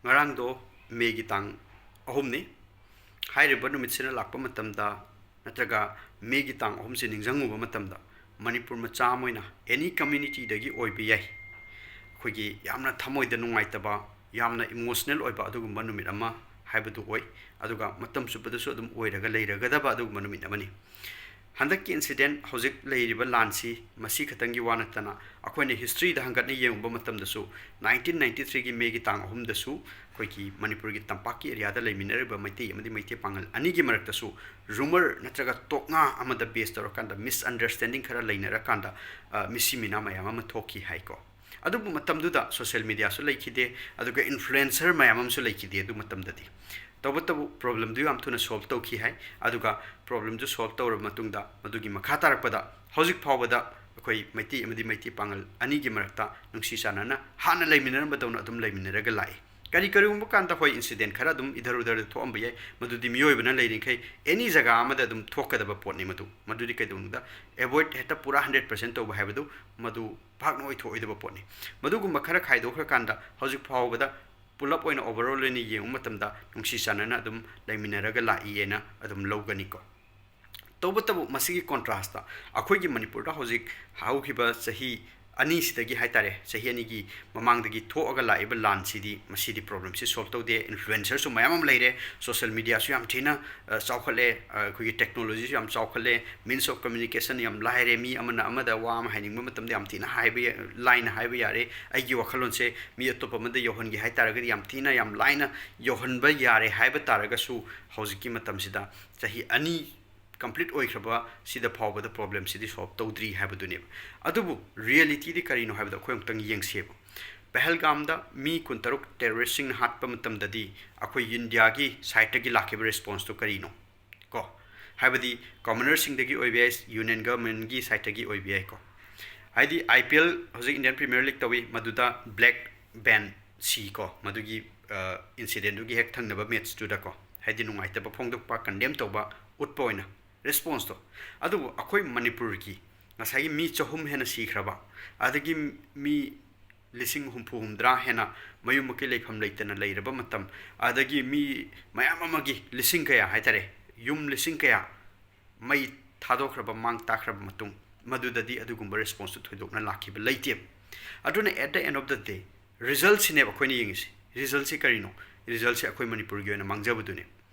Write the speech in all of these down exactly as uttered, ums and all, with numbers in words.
ꯉꯔꯥꯡꯗꯣ ꯃꯦꯒꯤ ꯇꯥꯡ ꯑꯍꯨꯝꯅꯤ꯫ ꯍꯥꯏꯔꯤꯕ ꯅꯨꯃꯤꯠꯁꯤꯅ ꯂꯥꯛꯄ ꯃꯇꯝꯗ, ꯅꯠꯇ꯭ꯔꯒ ꯃꯦꯒꯤ ꯇꯥꯡ ꯑꯍꯨꯝꯁꯤ ꯅꯤꯡꯁꯤꯡꯉꯨꯕ ꯃꯇꯝꯗ, ꯃꯅꯤꯄꯨꯔ ꯃꯆꯥ ꯑꯃ ꯑꯣꯏꯅ ꯑꯦꯅꯤ ꯀꯝꯃ꯭ꯌꯨꯅꯤꯇꯤꯗꯒꯤ ꯑꯣꯏꯕ ꯌꯥꯏ, ꯑꯩꯈꯣꯏꯒꯤ ꯌꯥꯝꯅ ꯊꯃꯣꯏꯗ ꯅꯨꯡꯉꯥꯏꯇꯕ, ꯌꯥꯝꯅ ꯏꯃꯣꯁꯅꯦꯜ ꯑꯣꯏꯕ ꯑꯗꯨꯒꯨꯝꯕ ꯅꯨꯃꯤꯠ ꯑꯃ ꯍꯥꯏꯕꯗꯨ ꯑꯣꯏ꯫ ꯑꯗꯨꯒ ꯃꯇꯝ ꯆꯨꯞꯄꯗꯁꯨ ꯑꯗꯨꯝ ꯑꯣꯏꯔꯒ ꯂꯩꯔꯒꯗꯕ ꯑꯗꯨꯒꯨꯝꯕ ꯅꯨꯃꯤꯠ ꯑꯃꯅꯤ꯫ ꯍꯟꯗꯛꯀꯤ ꯏꯟꯁꯤꯗꯦꯟ, ꯍꯧꯖꯤꯛ ꯂꯩꯔꯤꯕ ꯂꯥꯟꯁꯤ, ꯃꯁꯤ ꯈꯛꯇꯪꯒꯤ ꯋꯥ ꯅꯠꯇꯅ, ꯑꯩꯈꯣꯏꯅ ꯍꯤꯁꯇ꯭ꯔꯤꯗ ꯍꯟꯒꯠꯅ ꯌꯦꯡꯉꯨꯕ ꯃꯇꯝꯗꯁꯨ, ꯅꯥꯏꯟꯇꯤꯟ ꯅꯥꯏꯟꯇꯤ ꯊ꯭ꯔꯤꯒꯤ ꯃꯦꯒꯤ ꯇꯥꯡ ꯑꯍꯨꯝꯗꯁꯨ ꯑꯩꯈꯣꯏꯒꯤ ꯃꯅꯤꯄꯨꯔꯒꯤ ꯇꯝꯄꯥꯛꯀꯤ ꯑꯦꯔꯤꯌꯥꯗ ꯂꯩꯃꯤꯟꯅꯔꯤꯕ ꯃꯩꯇꯩ ꯑꯃꯗꯤ ꯃꯩꯇꯩ ꯄꯥꯉꯜ ꯑꯅꯤꯒꯤ ꯃꯔꯛꯇꯁꯨ ꯔꯨꯃꯔ ꯅꯠꯇ꯭ꯔꯒ ꯇꯣꯛꯉꯥ ꯑꯃꯗ ꯕꯦꯁ ꯇꯧꯔꯀꯥꯟꯗ, ꯃꯤꯁꯑꯟꯗꯔꯁꯇꯦꯟꯗꯤꯡ ꯈꯔ ꯂꯩꯅꯔꯀꯥꯟꯗ, ꯑ, ꯃꯤꯁꯤ ꯃꯤꯅꯥ ꯃꯌꯥꯝ ꯑꯃ ꯊꯣꯛꯈꯤ ꯍꯥꯏꯀꯣ꯫ ꯑꯗꯨꯕꯨ ꯃꯇꯝꯗꯨꯗ ꯁꯣꯁꯤꯌꯦꯜ ꯃꯤꯗꯤꯌꯥꯁꯨ ꯂꯩꯈꯤꯗꯦ, ꯑꯗꯨꯒ ꯏꯟꯐ꯭ꯂꯨꯑꯦꯟꯁꯔ ꯃꯌꯥꯝ ꯑꯃꯁꯨ ꯂꯩꯈꯤꯗꯦ ꯑꯗꯨ ꯃꯇꯝꯗꯗꯤ꯫ ꯇꯧꯕꯇꯕꯨ ꯄ꯭ꯔꯣꯕ꯭ꯂꯦꯝꯗꯨ ꯌꯥꯝ ꯊꯨꯅ ꯁꯣꯜꯕ ꯇꯧꯈꯤ ꯍꯥꯏ, ꯑꯗꯨꯒ ꯄ꯭ꯔꯣꯕ꯭ꯂꯦꯝꯗꯨ ꯁꯣꯜꯕ ꯇꯧꯔꯕ ꯃꯇꯨꯡꯗ, ꯃꯗꯨꯒꯤ ꯃꯈꯥ ꯇꯥꯔꯛꯄꯗ ꯍꯧꯖꯤꯛ ꯐꯥꯎꯕꯗ ꯑꯩꯈꯣꯏ ꯃꯩꯇꯩ ꯑꯃꯗꯤ ꯃꯩꯇꯩ ꯄꯥꯉꯜ ꯑꯅꯤꯒꯤ ꯃꯔꯛꯇ ꯅꯨꯡꯁꯤ ꯆꯥꯟꯅꯅ ꯍꯥꯟꯅ ꯂꯩꯃꯤꯟꯅꯔꯝꯕꯗꯧꯅ ꯑꯗꯨꯝ ꯂꯩꯃꯤꯟꯅꯔꯒ ꯂꯥꯛꯏ꯫ ꯀꯔꯤ, ꯀꯔꯤꯒꯨꯝꯕ ꯀꯥꯟꯗ ꯍꯣꯏ, ꯏꯟꯁꯤꯗꯦꯟ ꯈꯔ ꯑꯗꯨꯝ ꯏꯙꯔ ꯎꯙꯔꯗ ꯊꯣꯛꯑꯝꯕ ꯌꯥꯏ, ꯃꯗꯨꯗꯤ ꯃꯤꯑꯣꯏꯕꯅ ꯂꯩꯔꯤꯈꯩ ꯑꯦꯅꯤ ꯖꯒꯥ ꯑꯃꯗ ꯑꯗꯨꯝ ꯊꯣꯛꯀꯗꯕ ꯄꯣꯠꯅꯤ ꯃꯗꯨ꯫ ꯃꯗꯨꯗꯤ ꯀꯩꯗꯧꯅꯨꯡꯗ ꯑꯦꯚꯣꯏꯗ ꯍꯦꯛꯇ ꯄꯨꯔꯥ ꯍꯟꯗ꯭ꯔꯦꯠ ꯄꯥꯔꯁꯦꯟ ꯇꯧꯕ ꯍꯥꯏꯕꯗꯨ ꯃꯗꯨ ꯄꯥꯛꯅ ꯑꯣꯏꯊꯣꯛꯑꯣꯏꯗꯕ ꯄꯣꯠꯅꯤ꯫ ꯃꯗꯨꯒꯨꯝꯕ ꯈꯔ ꯈꯥꯏꯗꯣꯛꯈ꯭ꯔꯀꯥꯟꯗ ꯍꯧꯖꯤꯛ ꯐꯥꯎꯕꯗ ꯄꯨꯂꯞ ꯑꯣꯏꯅ, ꯑꯣꯚꯔꯑꯣꯜ ꯑꯣꯏꯅ ꯌꯦꯡꯕ ꯃꯇꯝꯗ ꯅꯨꯡꯁꯤ ꯆꯥꯟꯅꯅ ꯑꯗꯨꯝ ꯂꯩꯃꯤꯟꯅꯔꯒ ꯂꯥꯛꯏꯑꯅ ꯑꯗꯨꯝ ꯂꯧꯒꯅꯤꯀꯣ꯫ ꯇꯧꯕꯇꯕꯨ ꯃꯁꯤꯒꯤ ꯀꯣꯟꯇ꯭ꯔꯥꯁꯇ ꯑꯩꯈꯣꯏꯒꯤ ꯃꯅꯤꯄꯨꯔꯗ ꯍꯧꯖꯤꯛ ꯍꯧꯈꯤꯕ ꯆꯍꯤ ꯑꯅꯤꯁꯤꯗꯒꯤ ꯍꯥꯏ ꯇꯥꯔꯦ, ꯆꯍꯤ ꯑꯅꯤꯒꯤ ꯃꯃꯥꯡꯗꯒꯤ ꯊꯣꯛꯑꯒ ꯂꯥꯛꯏꯕ ꯂꯥꯟꯁꯤꯗꯤ, ꯃꯁꯤꯗꯤ ꯄ꯭ꯔꯣꯕ꯭ꯂꯦꯝꯁꯤ ꯁꯣꯜꯕ ꯇꯧꯗꯦ꯫ ꯏꯟꯐ꯭ꯂꯨꯑꯦꯟꯁꯔꯁꯨ ꯃꯌꯥꯝ ꯑꯃ ꯂꯩꯔꯦ, ꯁꯣꯁꯤꯌꯦꯜ ꯃꯤꯗꯤꯌꯥꯁꯨ ꯌꯥꯝ ꯊꯤꯅ, ꯑ, ꯆꯥꯎꯈꯠꯂꯦ, ꯑ, ꯑꯩꯈꯣꯏꯒꯤ ꯇꯦꯛꯅꯣꯂꯣꯖꯤꯁꯨ ꯌꯥꯝ ꯆꯥꯎꯈꯠꯂꯦ, ꯃꯤꯟꯁ ꯑꯣꯐ ꯀꯝꯃ꯭ꯌꯨꯅꯤꯀꯦꯁꯟ ꯌꯥꯝ ꯂꯥꯏꯔꯦ, ꯃꯤ ꯑꯃꯅ ꯑꯃꯗ ꯋꯥ ꯑꯃ ꯍꯥꯏꯅꯤꯡꯕ ꯃꯇꯝꯗ ꯌꯥꯝ ꯊꯤꯅ ꯍꯥꯏꯕ ꯌꯥ-, ꯂꯥꯏꯅ ꯍꯥꯏꯕ ꯌꯥꯔꯦ꯫ ꯑꯩꯒꯤ ꯋꯥꯈꯜꯂꯣꯟꯁꯦ ꯃꯤ ꯑꯇꯣꯞꯄ ꯑꯃꯗ ꯌꯧꯍꯟꯒꯦ ꯍꯥꯏ ꯇꯥꯔꯒꯗꯤ ꯌꯥꯝ ꯊꯤꯅ, ꯌꯥꯝ ꯂꯥꯏꯅ ꯌꯧꯍꯟꯕ ꯌꯥꯔꯦ꯫ ꯍꯥꯏꯕ ꯇꯥꯔꯒꯁꯨ ꯍꯧꯖꯤꯛꯀꯤ ꯃꯇꯝꯁꯤꯗ ꯆꯍꯤ ꯑꯅꯤ ꯀꯝꯄ꯭ꯂꯤꯠ ꯑꯣꯏꯈ꯭ꯔꯕ ꯁꯤꯗ ꯐꯥꯎꯕꯗ ꯄ꯭ꯔꯣꯕ꯭ꯂꯦꯝꯁꯤꯗꯤ ꯁꯣꯜꯕ ꯇꯧꯗ꯭ꯔꯤ ꯍꯥꯏꯕꯗꯨꯅꯦꯕ꯫ ꯑꯗꯨꯕꯨ ꯔꯤꯌꯦꯂꯤꯇꯤꯗꯤ ꯀꯔꯤꯅꯣ ꯍꯥꯏꯕꯗꯣ ꯑꯩꯈꯣꯏ ꯑꯃꯨꯛꯇꯪ ꯌꯦꯡꯁꯦꯕ꯫ ꯄꯍꯜꯒꯥꯝꯗ ꯃꯤ ꯀꯨꯟꯇꯔꯨꯛ ꯇꯦꯔꯣꯔꯤꯁꯁꯤꯡꯅ ꯍꯥꯠꯄ ꯃꯇꯝꯗꯗꯤ ꯑꯩꯈꯣꯏ ꯏꯟꯗꯤꯌꯥꯒꯤ ꯁꯥꯏꯠꯇꯒꯤ ꯂꯥꯛꯈꯤꯕ ꯔꯦꯁꯄꯣꯟꯁꯇꯣ ꯀꯔꯤꯅꯣ? ꯀꯣ, ꯍꯥꯏꯕꯗꯤ ꯀꯃꯅꯔꯁꯤꯡꯗꯒꯤ ꯑꯣꯏꯕ ꯌꯥꯏ, ꯌꯨꯅꯤꯌꯟ ꯒꯚꯔꯟꯃꯦꯟꯒꯤ ꯁꯥꯏꯠꯇꯒꯤ ꯑꯣꯏꯕ ꯌꯥꯏꯀꯣ꯫ ꯍꯥꯏꯗꯤ ꯑꯥꯏ ꯄꯤ ꯑꯦꯜ ꯍꯧꯖꯤꯛ ꯏꯟꯗꯤꯌꯟ ꯄ꯭ꯔꯤꯃꯤꯌꯔ ꯂꯤꯒ ꯇꯧꯏ, ꯃꯗꯨꯗ ꯕ꯭ꯂꯦꯛ ꯕꯦꯟ ꯁꯤ ꯀꯣ, ꯃꯗꯨꯒꯤ, ꯑ, ꯏꯟꯁꯤꯗꯦꯟꯗꯨꯒꯤ ꯍꯦꯛ ꯊꯪꯅꯕ ꯃꯦꯠꯁꯇꯨꯗꯀꯣ, ꯍꯥꯏꯗꯤ ꯅꯨꯡꯉꯥꯏꯇꯕ ꯐꯣꯡꯗꯣꯛꯄ, ꯀꯟꯗꯦꯝ ꯇꯧꯕ ꯎꯠꯄ ꯑꯣꯏꯅ ꯔꯦꯁꯄꯣꯟꯁꯇꯣ꯫ ꯑꯗꯨꯕꯨ ꯑꯩꯈꯣꯏ ꯃꯅꯤꯄꯨꯔꯒꯤ ꯉꯁꯥꯏꯒꯤ ꯃꯤ ꯆꯍꯨꯝ ꯍꯦꯟꯅ ꯁꯤꯈ꯭ꯔꯕ, ꯑꯗꯒꯤ ꯃꯤ ꯂꯤꯁꯤꯡ ꯍꯨꯝꯐꯨ ꯍꯨꯝꯗ꯭ꯔꯥ ꯍꯦꯟꯅ ꯃꯌꯨꯝ ꯃꯀꯩ ꯂꯩꯐꯝ ꯂꯩꯇꯅ ꯂꯩꯔꯕ ꯃꯇꯝ, ꯑꯗꯒꯤ ꯃꯤ ꯃꯌꯥꯝ ꯑꯃꯒꯤ ꯂꯤꯁꯤꯡ ꯀꯌꯥ ꯍꯥꯏꯇꯥꯔꯦ, ꯌꯨꯝ ꯂꯤꯁꯤꯡ ꯀꯌꯥ ꯃꯩ ꯊꯥꯗꯣꯛꯈ꯭ꯔꯕ, ꯃꯥꯡ ꯇꯥꯛꯈ꯭ꯔꯕ ꯃꯇꯨꯡ, ꯃꯗꯨꯗꯗꯤ ꯑꯗꯨꯒꯨꯝꯕ ꯔꯦꯁꯄꯣꯟꯁꯇꯨ ꯊꯣꯏꯗꯣꯛꯅ ꯂꯥꯛꯈꯤꯕ ꯂꯩꯇꯦ꯫ ꯑꯗꯨꯅ at the end of the day, ꯔꯤꯖꯜꯁꯤꯅꯦꯕ ꯑꯩꯈꯣꯏꯅ ꯌꯦꯡꯉꯤꯁꯦ꯫ ꯔꯤꯖꯜꯁꯤ ꯀꯔꯤꯅꯣ? ꯔꯤꯖꯜꯁꯤ ꯑꯩꯈꯣꯏ ꯃꯅꯤꯄꯨꯔꯒꯤ ꯑꯣꯏꯅ ꯃꯥꯡꯖꯕꯗꯨꯅꯦ꯫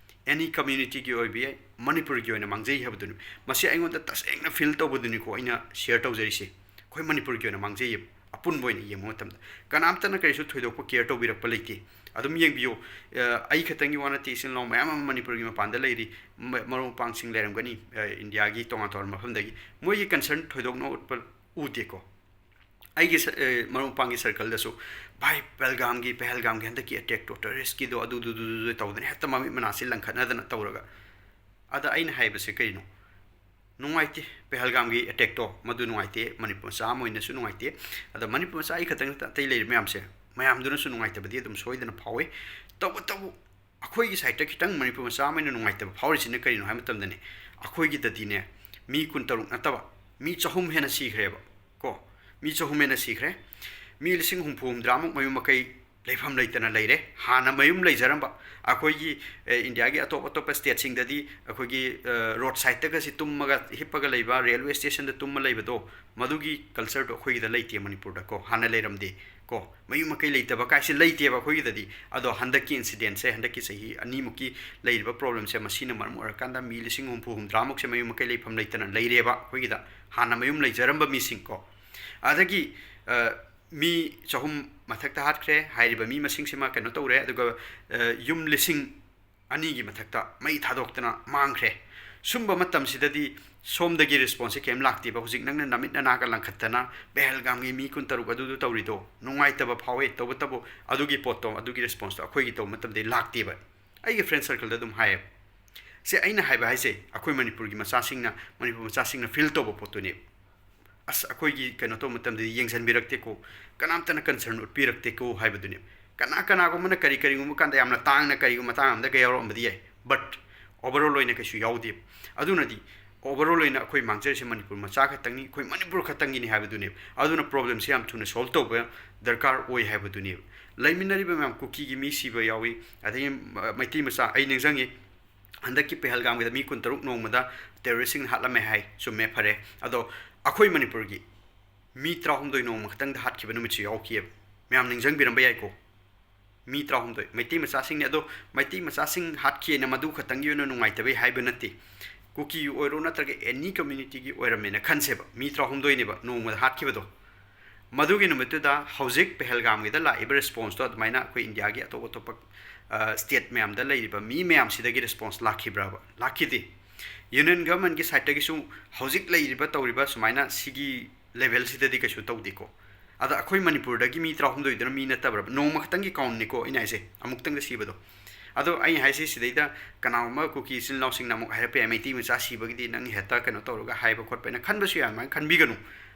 ꯑꯦꯅꯤ ꯀꯝꯃ꯭ꯌꯨꯅꯤꯇꯤꯒꯤ ꯑꯣꯏꯕ ꯌꯥꯏ, ꯃꯅꯤꯄꯨꯔꯒꯤ ꯑꯣꯏꯅ ꯃꯥꯡꯖꯩ ꯍꯥꯏꯕꯗꯨꯅꯤ꯫ ꯃꯁꯤ ꯑꯩꯉꯣꯟꯗ ꯇꯁꯦꯡꯅ ꯐꯤꯜ ꯇꯧꯕꯗꯨꯅꯤꯀꯣ ꯑꯩꯅ ꯁꯤꯌꯔ ꯇꯧꯖꯔꯤꯁꯦ꯫ ꯑꯩꯈꯣꯏ ꯃꯅꯤꯄꯨꯔꯒꯤ ꯑꯣꯏꯅ ꯃꯥꯡꯖꯩꯌꯦꯕ, ꯑꯄꯨꯟꯕ ꯑꯣꯏꯅ ꯌꯦꯡꯕ ꯃꯇꯝꯗ꯫ ꯀꯅꯥꯝꯇꯅ ꯀꯔꯤꯁꯨ ꯊꯣꯏꯗꯣꯛꯄ ꯀꯦꯌꯔ ꯇꯧꯕꯤꯔꯛꯄ ꯂꯩꯇꯦ꯫ ꯑꯗꯨꯝ ꯌꯦꯡꯕꯤꯌꯨ, ꯑ, ꯑꯩ ꯈꯛꯇꯪꯒꯤ ꯋꯥ ꯅꯠꯇꯦ, ꯏꯆꯤꯟ ꯏꯅꯥꯎ ꯃꯌꯥꯝ ꯑꯃ ꯃꯅꯤꯄꯨꯔꯒꯤ ꯃꯄꯥꯟꯗ ꯂꯩꯔꯤ, ꯃ-, ꯃꯔꯨꯞ ꯃꯄꯥꯡꯁꯤꯡ ꯂꯩꯔꯝꯒꯅꯤ, ꯑ, ꯏꯟꯗꯤꯌꯥꯒꯤ ꯇꯣꯉꯥꯟ ꯇꯣꯉꯥꯟꯕ ꯃꯐꯝꯗꯒꯤ꯫ ꯃꯣꯏꯒꯤ ꯀꯟꯁꯔꯟ ꯊꯣꯏꯗꯣꯛꯅ ꯎꯠꯄ ꯎꯗꯦꯀꯣ꯫ ꯑꯩꯒꯤ ꯁ-, ꯑ, ꯃꯔꯨꯞ ꯃꯄꯥꯡꯒꯤ ꯁꯔꯀꯜꯗꯁꯨ, "ꯚꯥꯏ, ꯄꯍꯜꯒꯥꯝꯒꯤ, ꯄꯍꯜꯒꯥꯝꯒꯤ ꯍꯟꯗꯛꯀꯤ ꯑꯦꯇꯦꯛꯇꯣ, ꯇꯦꯔꯣꯔꯤꯁꯀꯤꯗꯣ, ꯑꯗꯨꯗꯨꯗꯨꯗꯨ ꯇꯧꯗꯅ ꯍꯦꯛꯇ ꯃꯃꯤꯠ ꯃꯅꯥꯁꯤ ꯂꯪꯈꯠꯅꯗꯅ ꯇꯧꯔꯒ"꯫ ꯑꯗ ꯑꯩꯅ ꯍꯥꯏꯕꯁꯦ ꯀꯔꯤꯅꯣ? ꯅꯨꯡꯉꯥꯏꯇꯦ, ꯄꯍꯜꯒꯥꯝꯒꯤ ꯑꯦꯇꯦꯛꯇꯣ, ꯃꯗꯨ ꯅꯨꯡꯉꯥꯏꯇꯦ, ꯃꯅꯤꯄꯨꯔ ꯃꯆꯥ ꯑꯃ ꯑꯣꯏꯅꯁꯨ ꯅꯨꯡꯉꯥꯏꯇꯦ꯫ ꯑꯗ ꯃꯅꯤꯄꯨꯔ ꯃꯆꯥ ꯑꯩ ꯈꯛꯇꯪ ꯅꯠꯇ, ꯑꯇꯩ ꯂꯩꯔꯤꯕ ꯃꯌꯥꯝꯁꯦ, ꯃꯌꯥꯝꯗꯨꯅꯁꯨ ꯅꯨꯡꯉꯥꯏꯇꯕꯗꯤ ꯑꯗꯨꯝ ꯁꯣꯏꯗꯅ ꯐꯥꯎꯏ꯫ ꯇꯧꯕꯇꯕꯨ ꯑꯩꯈꯣꯏꯒꯤ ꯁꯥꯏꯠꯇ ꯈꯤꯇꯪ ꯃꯅꯤꯄꯨꯔ ꯃꯆꯥ ꯑꯃ ꯑꯣꯏꯅ ꯅꯨꯡꯉꯥꯏꯇꯕ ꯐꯥꯎꯔꯤꯁꯤꯅ ꯀꯔꯤꯅꯣ ꯍꯥꯏꯕ ꯃꯇꯝꯗꯅꯦ, ꯑꯩꯈꯣꯏꯒꯤꯗꯗꯤꯅꯦ, ꯃꯤ ꯀꯨꯟꯇꯔꯨꯛ ꯅꯠꯇꯕ, ꯃꯤ ꯆꯍꯨꯝ ꯍꯦꯟꯅ ꯁꯤꯈ꯭ꯔꯦꯕ ꯀꯣ꯫ ꯃꯤ ꯆꯍꯨꯝ ꯍꯦꯟꯅ ꯁꯤꯈ꯭ꯔꯦ꯫ ꯃꯤ ꯂꯤꯁꯤꯡ ꯍꯨꯝꯐꯨ ꯍꯨꯝꯗ꯭ꯔꯥꯃꯨꯛ ꯃꯌꯨꯝ ꯃꯀꯩ ꯂꯩꯐꯝ ꯂꯩꯇꯅ ꯂꯩꯔꯦ꯫ ꯍꯥꯟꯅ ꯃꯌꯨꯝ ꯂꯩꯖꯔꯝꯕ ꯑꯩꯈꯣꯏꯒꯤ, ꯑꯦ, ꯏꯟꯗꯤꯌꯥꯒꯤ ꯑꯇꯣꯞ ꯑꯇꯣꯞꯄ ꯁ꯭ꯇꯦꯠꯁꯤꯡꯗꯗꯤ ꯑꯩꯈꯣꯏꯒꯤ, ꯑ, ꯔꯣꯗ ꯁꯥꯏꯠꯇꯒꯁꯤ ꯇꯨꯝꯃꯒ, ꯍꯤꯞꯄꯒ ꯂꯩꯕ, ꯔꯦꯜꯋꯦ ꯁ꯭ꯇꯦꯁꯟꯗ ꯇꯨꯝꯃ ꯂꯩꯕꯗꯣ, ꯃꯗꯨꯒꯤ ꯀꯜꯆꯔꯗꯣ ꯑꯩꯈꯣꯏꯒꯤꯗ ꯂꯩꯇꯦ ꯃꯅꯤꯄꯨꯔꯗ ꯀꯣ, ꯍꯥꯟꯅ ꯂꯩꯔꯝꯗꯦ ꯀꯣ꯫ ꯃꯌꯨꯝ ꯃꯀꯩ ꯂꯩꯇꯕ ꯀꯥꯏꯁꯦ ꯂꯩꯇꯦꯕ ꯑꯩꯈꯣꯏꯒꯤꯗꯗꯤ꯫ ꯑꯗꯣ ꯍꯟꯗꯛꯀꯤ ꯏꯟꯁꯤꯗꯦꯟꯁꯦ, ꯍꯟꯗꯛꯀꯤ ꯆꯍꯤ ꯑꯅꯤꯃꯨꯛꯀꯤ ꯂꯩꯔꯤꯕ ꯄ꯭ꯔꯣꯕ꯭ꯂꯦꯝꯁꯦ, ꯃꯁꯤꯅ ꯃꯔꯝ ꯑꯣꯏꯔꯀꯥꯟꯗ ꯃꯤ ꯂꯤꯁꯤꯡ ꯍꯨꯝꯐꯨ ꯍꯨꯝꯗ꯭ꯔꯥꯃꯨꯛꯁꯦ ꯃꯌꯨꯝ ꯃꯀꯩ ꯂꯩꯐꯝ ꯂꯩꯇꯅ ꯂꯩꯔꯦꯕ ꯑꯩꯈꯣꯏꯒꯤꯗ, ꯍꯥꯟꯅ ꯃꯌꯨꯝ ꯂꯩꯖꯔꯝꯕ ꯃꯤꯁꯤꯡ ꯀꯣ꯫ ꯑꯗꯒꯤ, ꯑ, ꯃꯤ ꯆꯍꯨꯝ ꯃꯊꯛꯇ ꯍꯥꯠꯈ꯭ꯔꯦ꯫ ꯍꯥꯏꯔꯤꯕ ꯃꯤ ꯃꯁꯤꯡꯁꯤꯃ ꯀꯩꯅꯣ ꯇꯧꯔꯦ꯫ ꯑꯗꯨꯒ, ꯑ, ꯌꯨꯝ ꯂꯤꯁꯤꯡ ꯑꯅꯤꯒꯤ ꯃꯊꯛꯇ ꯃꯩ ꯊꯥꯗꯣꯛꯇꯅ ꯃꯥꯡꯈ꯭ꯔꯦ꯫ ꯁꯨꯝꯕ ꯃꯇꯝꯁꯤꯗꯗꯤ ꯁꯣꯝꯗꯒꯤ ꯔꯦꯁꯄꯣꯟꯁꯁꯦ ꯀꯩꯝ ꯂꯥꯛꯇꯦꯕ꯫ ꯍꯧꯖꯤꯛ ꯅꯪꯅ ꯅꯃꯤꯠ ꯅꯅꯥꯒ ꯂꯪꯈꯠꯇꯅ ꯄꯦꯍꯜꯒꯥꯝꯒꯤ ꯃꯤ ꯀꯨꯟꯇꯔꯨꯛ ꯑꯗꯨꯗꯨ ꯇꯧꯔꯤꯗꯣ ꯅꯨꯡꯉꯥꯏꯇꯕ ꯐꯥꯎꯋꯦ, ꯇꯧꯕꯇꯕꯨ ꯑꯗꯨꯒꯤ ꯄꯣꯠꯇꯣ, ꯑꯗꯨꯒꯤ ꯔꯦꯁꯄꯣꯟꯁꯇꯣ ꯑꯩꯈꯣꯏꯒꯤ ꯇꯧꯕ ꯃꯇꯝꯗꯗꯤ ꯂꯥꯛꯇꯦꯕ꯫ ꯑꯩꯒꯤ ꯐ꯭ꯔꯦꯟ ꯁꯔꯀꯜꯗ ꯑꯗꯨꯝ ꯍꯥꯏꯌꯦꯕ꯫ ꯁꯦ, ꯑꯩꯅ ꯍꯥꯏꯕ ꯍꯥꯏꯁꯦ, ꯑꯩꯈꯣꯏ ꯃꯅꯤꯄꯨꯔꯒꯤ ꯃꯆꯥꯁꯤꯡꯅ, ꯃꯅꯤꯄꯨꯔ ꯃꯆꯥꯁꯤꯡꯅ ꯐꯤꯜ ꯇꯧꯕ ꯄꯣꯠꯇꯨꯅꯦꯕ꯫ "ꯑꯁ, ꯑꯩꯈꯣꯏꯒꯤ ꯀꯩꯅꯣ ꯇꯧꯕ ꯃꯇꯝꯗꯗꯤ ꯌꯦꯡꯁꯤꯟꯕꯤꯔꯛꯇꯦꯀꯣ, ꯀꯅꯥꯝꯇꯅ ꯀꯟꯁꯔꯟ ꯎꯠꯄꯤꯔꯛꯇꯦꯀꯣ" ꯍꯥꯏꯕꯗꯨꯅꯦꯕ꯫ ꯀꯅꯥ ꯀꯅꯥꯒꯨꯝꯕꯅ ꯀꯔꯤ ꯀꯔꯤꯒꯨꯝꯕ ꯀꯥꯟꯗ ꯌꯥꯝꯅ ꯇꯥꯡꯅ ꯀꯔꯤꯒꯨꯝꯕ ꯃꯇꯥꯡ ꯑꯃꯗꯒ ꯌꯥꯎꯔꯛꯑꯝꯕꯗꯤ ꯌꯥꯏ, ꯕꯠ ꯑꯣꯚꯔꯑꯣꯜ ꯑꯣꯏꯅ ꯀꯩꯁꯨ ꯌꯥꯎꯗꯦꯕ꯫ ꯑꯗꯨꯅꯗꯤ overall ꯑꯣꯏꯅ ꯑꯩꯈꯣꯏ ꯃꯥꯡꯖꯔꯤꯁꯦ ꯃꯅꯤꯄꯨꯔ ꯃꯆꯥ ꯈꯛꯇꯪꯅꯤ, ꯑꯩꯈꯣꯏ ꯃꯅꯤꯄꯨꯔ ꯈꯛꯇꯪꯒꯤꯅꯤ ꯍꯥꯏꯕꯗꯨꯅꯦꯕ꯫ ꯑꯗꯨꯅ problemꯁꯦ ꯌꯥꯝ ꯊꯨꯅ solve ꯇꯧꯕ ꯗꯔꯀꯥꯔ ꯑꯣꯏ ꯍꯥꯏꯕꯗꯨꯅꯦꯕ꯫ ꯂꯩꯃꯤꯟꯅꯔꯤꯕ ꯃꯌꯥꯝ, ꯀꯨꯀꯤꯒꯤ ꯃꯤ ꯁꯤꯕ ꯌꯥꯎꯏ, ꯑꯗꯒꯤ ꯃꯩꯇꯩ ꯃꯆꯥ, ꯑꯩ ꯅꯤꯡꯁꯤꯡꯉꯤ, ꯍꯟꯗꯛꯀꯤ ꯄꯦꯍꯜꯒꯥꯝꯒꯤꯗ ꯃꯤ ꯀꯨꯟꯇꯔꯨꯛ ꯅꯣꯡꯃꯗ terroristꯁꯤꯡꯅ ꯍꯥꯠꯂꯝꯃꯦ ꯍꯥꯏ, ꯆꯨꯝꯃꯦ, ꯐꯔꯦ꯫ ꯑꯗꯣ ꯑꯩꯈꯣꯏ ꯃꯅꯤꯄꯨꯔꯒꯤ ꯃꯤ ꯇꯔꯥꯍꯨꯝꯗꯣꯏ ꯅꯣꯡꯃ ꯈꯛꯇꯪꯗ ꯍꯥꯠꯈꯤꯕ ꯅꯨꯃꯤꯠꯁꯨ ꯌꯥꯎꯈꯤꯑꯕ꯫ ꯃꯌꯥꯝ ꯅꯤꯡꯁꯤꯡꯕꯤꯔꯝꯕ ꯌꯥꯏꯀꯣ꯫ ꯃꯤ ꯇꯔꯥꯍꯨꯝꯗꯣꯏ ꯃꯩꯇꯩ ꯃꯆꯥꯁꯤꯡꯅꯤ꯫ ꯑꯗꯣ ꯃꯩꯇꯩ ꯃꯆꯥꯁꯤꯡ ꯍꯥꯠꯈꯤꯑꯅ ꯃꯗꯨ ꯈꯛꯇꯪꯒꯤ ꯑꯣꯏꯅ ꯅꯨꯡꯉꯥꯏꯇꯕꯩ ꯍꯥꯏꯕ ꯅꯠꯇꯦ꯫ ꯀꯨꯀꯤ ꯑꯣꯏꯔꯣ ꯅꯠꯇ꯭ꯔꯒ any communityꯒꯤ ꯑꯣꯏꯔꯝꯃꯦꯅ ꯈꯟꯁꯦꯕ, ꯃꯤ ꯇꯔꯥꯍꯨꯝꯗꯣꯏꯅꯦꯕ ꯅꯣꯡꯃꯗ ꯍꯥꯠꯈꯤꯕꯗꯣ꯫ ꯃꯗꯨꯒꯤ ꯅꯨꯃꯤꯠꯇꯨꯗ ꯍꯧꯖꯤꯛ ꯄꯦꯍꯜꯒꯥꯝꯒꯤꯗ ꯂꯥꯛꯏꯕ responseꯇꯣ ꯑꯗꯨꯃꯥꯏꯅ ꯑꯩꯈꯣꯏ ꯏꯟꯗꯤꯌꯥꯒꯤ ꯑꯇꯣꯞ ꯑꯇꯣꯞꯄ state ꯃꯌꯥꯝꯗ ꯂꯩꯔꯤꯕ ꯃꯤ ꯃꯌꯥꯝꯁꯤꯗꯒꯤ response ꯂꯥꯛꯈꯤꯕ꯭ꯔꯕ? ꯂꯥꯛꯈꯤꯗꯦ꯫ Union governmentꯀꯤ sideꯇꯒꯤꯁꯨ ꯍꯧꯖꯤꯛ ꯂꯩꯔꯤꯕ, ꯇꯧꯔꯤꯕ ꯁꯨꯃꯥꯏꯅ ꯁꯤꯒꯤ levelꯁꯤꯗꯗꯤ ꯀꯩꯁꯨ ꯇꯧꯗꯦꯀꯣ꯫ ꯑꯗ ꯑꯩꯈꯣꯏ ꯃꯅꯤꯄꯨꯔꯗꯒꯤ ꯃꯤ ꯇꯔꯥꯍꯨꯝꯗꯣꯏꯗꯨꯅ ꯃꯤ ꯅꯠꯇꯕ꯭ꯔꯕ? ꯅꯣꯡꯃ ꯈꯛꯇꯪꯒꯤ countꯅꯤꯀꯣ ꯑꯩꯅ ꯍꯥꯏꯁꯦ, ꯑꯃꯨꯛꯇꯪꯗ ꯁꯤꯕꯗꯣ꯫ ꯑꯗꯣ ꯑꯩꯅ ꯍꯥꯏꯁꯦ, ꯁꯤꯗꯩꯗ ꯀꯅꯥꯒꯨꯝꯕ ꯀꯨꯀꯤ ꯏꯆꯤꯜ ꯏꯅꯥꯎꯁꯤꯡꯅ ꯑꯃꯨꯛ ꯍꯥꯏꯔꯛꯄ ꯌꯥꯏ, "ꯃꯩꯇꯩ ꯃꯆꯥ ꯁꯤꯕꯒꯤꯗꯤ ꯅꯪ ꯍꯦꯛꯇ ꯀꯩꯅꯣ ꯇꯧꯔꯒ ꯍꯥꯏꯕ ꯈꯣꯠꯄ" ꯍꯥꯏꯅ ꯈꯟꯕꯁꯨ ꯌꯥꯏ꯫ ꯑꯗꯨꯃꯥꯏꯅ ꯈꯟꯕꯤꯒꯅꯨ꯫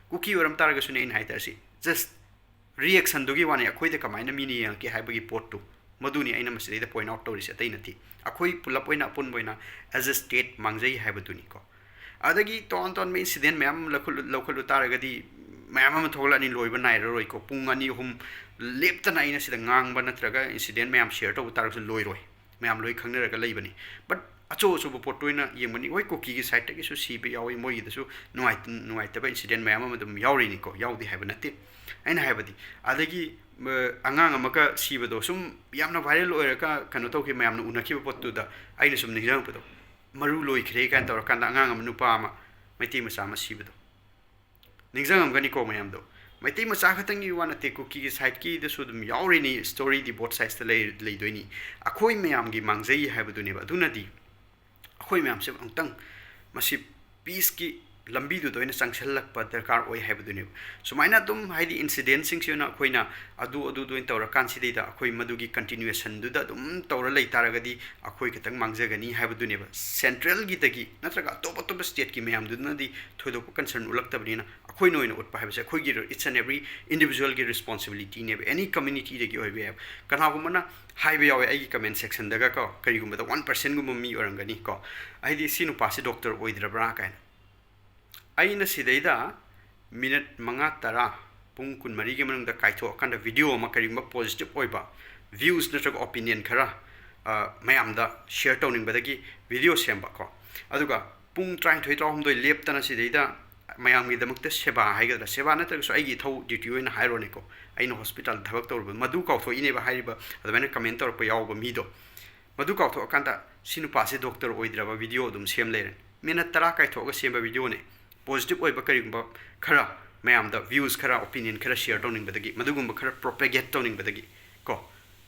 ꯀꯨꯀꯤ ꯑꯣꯏꯔꯝ ꯇꯥꯔꯒꯁꯨꯅꯦ, ꯑꯩꯅ ꯍꯥꯏꯇꯥꯔꯁꯤ, just reactionꯗꯨꯒꯤ ꯋꯥꯅꯤ, ꯑꯩꯈꯣꯏꯗ ꯀꯃꯥꯏꯅ ꯃꯤꯅ ꯌꯦꯡꯉꯛꯀꯦ ꯍꯥꯏꯕꯒꯤ ꯄꯣꯠꯇꯨ, ꯃꯗꯨꯅꯤ ꯑꯩꯅ ꯃꯁꯤꯗꯩꯗ point out ꯇꯧꯔꯤꯁꯦ, ꯑꯇꯩ ꯅꯠꯇꯦ꯫ ꯑꯩꯈꯣꯏ ꯄꯨꯂꯞ ꯑꯣꯏꯅ, ꯑꯄꯨꯟꯕ ꯑꯣꯏꯅ as a state ꯃꯥꯡꯖꯩ ꯍꯥꯏꯕꯗꯨꯅꯤꯀꯣ꯫ ꯑꯗꯒꯤ ꯇꯣꯉꯥꯟ ꯇꯣꯉꯥꯟꯕ incident ꯃꯌꯥꯝ ꯂꯧꯈꯠꯂꯨ-, ꯂꯧꯈꯠꯂꯨ ꯇꯥꯔꯒꯗꯤ ꯃꯌꯥꯝ ꯑꯃ ꯊꯣꯛꯂꯛꯑꯅꯤ, ꯂꯣꯏꯕ ꯅꯥꯏꯔꯔꯣꯏꯀꯣ꯫ ꯄꯨꯡ ꯑꯅꯤ ꯑꯍꯨꯝ ꯂꯦꯞꯇꯅ ꯑꯩꯅ ꯁꯤꯗ ꯉꯥꯡꯕ ꯅꯠꯇ꯭ꯔꯒ incident ꯃꯌꯥꯝ share ꯇꯧꯕ ꯇꯥꯔꯒꯁꯨ ꯂꯣꯏꯔꯣꯏ, ꯃꯌꯥꯝ ꯂꯣꯏ ꯈꯪꯅꯔꯒ ꯂꯩꯕꯅꯤ꯫ But ꯑꯆꯧ ꯑꯆꯧꯕ ꯄꯣꯠꯇ ꯑꯣꯏꯅ ꯌꯦꯡꯕꯅꯤ꯫ ꯍꯣꯏ, ꯀꯨꯀꯤꯒꯤ sideꯇꯒꯤꯁꯨ ꯁꯤꯕ ꯌꯥꯎꯏ, ꯃꯣꯏꯒꯤꯗꯁꯨ ꯅꯨꯡꯉꯥꯏ-, ꯅꯨꯡꯉꯥꯏꯇꯕ incident ꯃꯌꯥꯝ ꯑꯃ ꯑꯗꯨꯝ ꯌꯥꯎꯔꯤꯅꯤꯀꯣ, ꯌꯥꯎꯗꯦ ꯍꯥꯏꯕ ꯅꯠꯇꯦ꯫ ꯑꯩꯅ ꯍꯥꯏꯕꯗꯤ, ꯑꯗꯒꯤ, ꯑ, ꯑꯉꯥꯡ ꯑꯃꯒ ꯁꯤꯕꯗꯣ ꯁꯨꯝ ꯌꯥꯝꯅ viral ꯑꯣꯏꯔꯒ ꯀꯩꯅꯣ ꯇꯧꯈꯤꯕ, ꯃꯌꯥꯝꯅ ꯎꯅꯈꯤꯕ ꯄꯣꯠꯇꯨꯗ ꯑꯩꯅ ꯁꯨꯝ ꯅꯤꯡꯁꯤꯡꯉꯛꯄꯗꯣ, ꯃꯔꯨ ꯂꯣꯏꯈ꯭ꯔꯦ ꯀꯥꯏꯅ ꯇꯧꯔꯀꯥꯟꯗ ꯑꯉꯥꯡ ꯑꯃ, ꯅꯨꯄꯥ ꯑꯃ, ꯃꯩꯇꯩ ꯃꯆꯥ ꯑꯃ ꯁꯤꯕꯗꯣ ꯅꯤꯡꯁꯤꯡꯉꯝꯒꯅꯤꯀꯣ ꯃꯌꯥꯝꯗꯣ꯫ ꯃꯩꯇꯩ ꯃꯆꯥ ꯈꯛꯇꯪꯒꯤ ꯋꯥ ꯅꯠꯇꯦ, ꯀꯨꯀꯤꯒꯤ sideꯀꯤꯗꯁꯨ ꯑꯗꯨꯝ ꯌꯥꯎꯔꯤꯅꯤ, storyꯗꯤ both sidesꯇ ꯂꯩ-, ꯂꯩꯗꯣꯏꯅꯤ꯫ ꯑꯩꯈꯣꯏ ꯃꯌꯥꯝꯒꯤ ꯃꯥꯡꯖꯩ ꯍꯥꯏꯕꯗꯨꯅꯦꯕ꯫ ꯑꯗꯨꯅꯗꯤ ꯑꯩꯈꯣꯏ ꯃꯌꯥꯝꯁꯦ ꯑꯃꯨꯛꯇꯪ ꯃꯁꯤ peaceꯀꯤ ꯂꯝꯕꯤꯗꯨꯗ ꯑꯣꯏꯅ ꯆꯪꯁꯤꯜꯂꯛꯄ ꯗꯔꯀꯥꯔ ꯑꯣꯏ ꯍꯥꯏꯕꯗꯨꯅꯦꯕ꯫ ꯁꯨꯃꯥꯏꯅ ꯑꯗꯨꯝ, ꯍꯥꯏꯗꯤ, ꯏꯟꯁꯤꯗꯦꯟꯁꯤꯡꯁꯤ ꯑꯣꯏꯅ ꯑꯩꯈꯣꯏꯅ ꯑꯗꯨ ꯑꯗꯨꯗ ꯑꯣꯏꯅ ꯇꯧꯔꯀꯥꯟꯁꯤꯗꯩꯗ ꯑꯩꯈꯣꯏ ꯃꯗꯨꯒꯤ ꯀꯟꯇꯤꯅ꯭ꯌꯨꯑꯦꯁꯟꯗꯨꯗ ꯑꯗꯨꯝ ꯇꯧꯔ ꯂꯩ ꯇꯥꯔꯒꯗꯤ ꯑꯩꯈꯣꯏ ꯈꯤꯇꯪ ꯃꯥꯡꯖꯒꯅꯤ ꯍꯥꯏꯕꯗꯨꯅꯦꯕ꯫ ꯁꯦꯟꯇ꯭ꯔꯦꯜꯒꯤꯗꯒꯤ ꯅꯠꯇ꯭ꯔꯒ ꯑꯇꯣꯞ ꯑꯇꯣꯞꯄ ꯁ꯭ꯇꯦꯠꯀꯤ ꯃꯌꯥꯝꯗꯨꯅꯗꯤ ꯊꯣꯏꯗꯣꯛꯄ ꯀꯟꯁꯔꯟ ꯎꯠꯂꯛꯇꯕꯅꯤꯅ, ꯑꯩꯈꯣꯏꯅ ꯑꯣꯏꯅ ꯎꯠꯄ ꯍꯥꯏꯕꯁꯦ ꯑꯩꯈꯣꯏꯒꯤ, each and every individualꯒꯤ ꯔꯦꯁꯄꯣꯟꯁꯤꯕꯤꯂꯤꯇꯤꯅꯦꯕ꯫ ꯑꯦꯅꯤ ꯀꯝꯃ꯭ꯌꯨꯅꯤꯇꯤꯗꯒꯤ ꯑꯣꯏꯕ ꯌꯥꯏꯕ꯫ ꯀꯅꯥꯒꯨꯝꯕꯅ ꯍꯥꯏꯕ ꯌꯥꯎꯋꯦ ꯑꯩꯒꯤ ꯀꯃꯦꯟ ꯁꯦꯛꯁꯟꯗꯒ ꯀꯣ, ꯀꯔꯤꯒꯨꯝꯕꯗ ꯋꯥꯟ ꯄꯥꯔꯁꯦꯟꯒꯨꯝꯕ ꯃꯤ ꯑꯣꯏꯔꯝꯒꯅꯤ ꯀꯣ, "ꯑꯩꯗꯤ ꯁꯤ ꯅꯨꯄꯥꯁꯤ ꯗꯣꯛꯇꯔ ꯑꯣꯏꯗ꯭ꯔꯕ꯭ꯔꯥ?" ꯀꯥꯏꯅ꯫ ꯑꯩꯅ ꯁꯤꯗꯩꯗ ꯃꯤꯅꯠ ꯃꯉꯥ ꯇꯔꯥ, ꯄꯨꯡ ꯀꯨꯟꯃꯔꯤꯒꯤ ꯃꯅꯨꯡꯗ ꯀꯥꯏꯊꯣꯛꯑꯀꯥꯟꯗ ꯚꯤꯗꯤꯑꯣ ꯑꯃ, ꯀꯔꯤꯒꯨꯝꯕ ꯄꯣꯖꯤꯇꯤꯚ ꯑꯣꯏꯕ ꯚ꯭ꯌꯨꯁ ꯅꯠꯇ꯭ꯔꯒ ꯑꯣꯄꯤꯅꯤꯌꯟ ꯈꯔ, ꯑ, ꯃꯌꯥꯝꯗ ꯁꯤꯌꯔ ꯇꯧꯅꯤꯡꯕꯗꯒꯤ ꯚꯤꯗꯤꯑꯣ ꯁꯦꯝꯕ ꯀꯣ꯫ ꯑꯗꯨꯒ ꯄꯨꯡ ꯇꯔꯥꯅꯤꯊꯣꯏ, ꯇꯔꯥꯍꯨꯝꯗꯣꯏ ꯂꯦꯞꯇꯅ ꯁꯤꯗꯩꯗ ꯃꯌꯥꯝꯒꯤꯗꯃꯛꯇ ꯁꯦꯕꯥ ꯍꯥꯏꯒꯗ꯭ꯔꯥ, ꯁꯦꯕꯥ ꯅꯠꯇ꯭ꯔꯒꯁꯨ ꯑꯩꯒꯤ ꯏꯊꯧ, ꯗ꯭ꯌꯨꯇꯤ ꯑꯣꯏꯅ ꯍꯥꯏꯔꯣꯅꯦꯀꯣ, ꯑꯩꯅ ꯍꯣꯁꯄꯤꯇꯥꯜꯗ ꯊꯕꯛ ꯇꯧꯔꯨꯕ, ꯃꯗꯨ ꯀꯥꯎꯊꯣꯛꯏꯅꯦꯕ ꯍꯥꯏꯔꯤꯕ ꯑꯗꯨꯃꯥꯏꯅ ꯀꯃꯦꯟ ꯇꯧꯔꯛꯄ ꯌꯥꯎꯕ ꯃꯤꯗꯣ꯫ ꯃꯗꯨ ꯀꯥꯎꯊꯣꯛꯑꯀꯥꯟꯗ ꯁꯤ ꯅꯨꯄꯥꯁꯦ ꯗꯣꯛꯇꯔ ꯑꯣꯏꯗ꯭ꯔꯕ ꯚꯤꯗꯤꯑꯣ ꯑꯗꯨꯝ ꯁꯦꯝ ꯂꯩꯔꯦ꯫ ꯃꯤꯅꯠ ꯇꯔꯥ ꯀꯥꯏꯊꯣꯛꯑꯒ ꯁꯦꯝꯕ ꯚꯤꯗꯤꯑꯣꯅꯦ꯫ ꯄꯣꯖꯤꯇꯤꯚ ꯑꯣꯏꯕ ꯀꯔꯤꯒꯨꯝꯕ ꯈꯔ, ꯃꯌꯥꯝꯗ ꯚ꯭ꯌꯨꯁ ꯈꯔ, ꯑꯣꯄꯤꯅꯤꯌꯟ ꯈꯔ ꯁꯤꯌꯔ ꯇꯧꯅꯤꯡꯕꯗꯒꯤ, ꯃꯗꯨꯒꯨꯝꯕ ꯈꯔ ꯄ꯭ꯔꯣꯄꯦꯒꯦꯠ ꯇꯧꯅꯤꯡꯕꯗꯒꯤ ꯀꯣ꯫